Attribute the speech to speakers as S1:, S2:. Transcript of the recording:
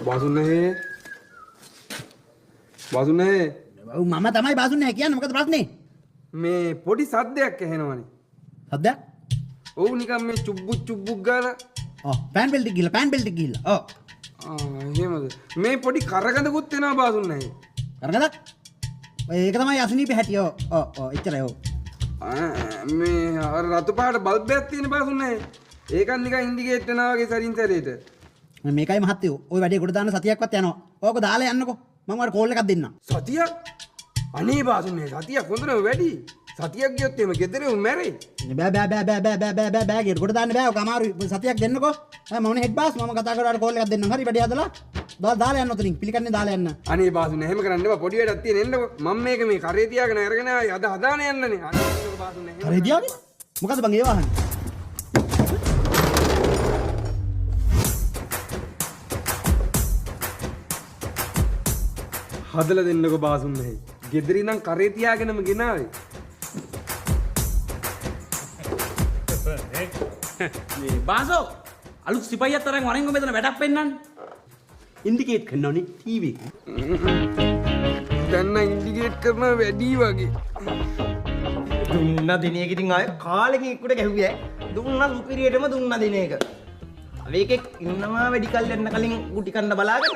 S1: බාසුන්නේ බාසුන්නේ.
S2: ඔව් මම තමයි බාසුන්නේ කියන්නේ. මොකද ප්‍රශ්නේ?
S1: මේ පොඩි සද්දයක් ඇහෙනවනේ.
S2: සද්දයක්?
S1: ඔව් නිකන් මේ චුබ්බු චුබ්බු ගාලා.
S2: ඔව් පෑන් බෙල්ට් එක ගිහලා පෑන් බෙල්ට් එක ගිහලා. ඔව්.
S1: ආ එහෙමද? මේ පොඩි කරගඳකුත් එනවා බාසුන්නේ.
S2: කරගඳක්? ඔය ඒක තමයි අසනීපේ හැටි. ඔව් ඔව් ඔව් එච්චරයි. ඔව්.
S1: මේ අර රතු පාට බල්බ් එකක් තියෙන බාසුන්නේ. ඒකත් නිකන් ඉන්ඩිකේට් වෙනවා වගේ සරින් සැරේට.
S2: මේකයි මහත්තයෝ ඔය වැඩේ ගොඩ දාන්න සතියක්වත් යනවා. ඕක දාලා යන්නකෝ. මං ඔයාලට කෝල් එකක් දෙන්නම්.
S1: සතියක්? අනේ බාසුන්නේ සතියක් හොඳටම වැඩි. සතියක් ගියොත් එහෙම ගෙදර උන් මැරෙයි.
S2: බෑ බෑ බෑ බෑ බෑ බෑ බෑ බෑ බෑ ගියට ගොඩ දාන්න බෑ. ඔක අමාරුයි. සතියක් දෙන්නකෝ. මම නේ හෙඩ් බාස්. මම කතා කරලා ඔයාලට කෝල් එකක් දෙන්නම්. හරි වැඩේ හදලා දාලා යන්න ඔතනින්. පිළිකන්නේ දාලා යන්න.
S1: අනේ බාසුන්නේ එහෙම කරන්න එපා. පොඩි වැඩක් තියෙන එන්නකෝ. මම මේක මේ කරේ තියාගෙන අරගෙන ආයේ අද හදාන යන්නනේ. අනේ බාසුන්නේ එහෙම.
S2: කරේ තියාගෙන? මොකද බං ඒ වාහනේ?
S1: හදලා දෙන්නකෝ බාසුන්නේ. ගෙදර ඉඳන් කරේ තියාගෙනම ගෙනාවේ.
S3: මේ බාසෝ අලුත් සිපයියත් අරන් වරෙන්කෝ මෙතන වැඩක් පෙන්නන්න.
S4: ඉන්ඩිකේට් කරනවනේ ටීවී එක.
S1: දැන් නම් ඉන්ඩිකේට් කරනවා වැඩි වගේ.
S5: දුන්නා දින එක ඉතින් ආයේ කාලෙකින් එක්කට ගැහුවේ ඈ. දුන්නා සුපිරියටම දුන්නා දින එක. තව එකෙක් ඉන්නවා වැඩි කල් යන්න කලින් ගුටි කන්න බලාගෙන.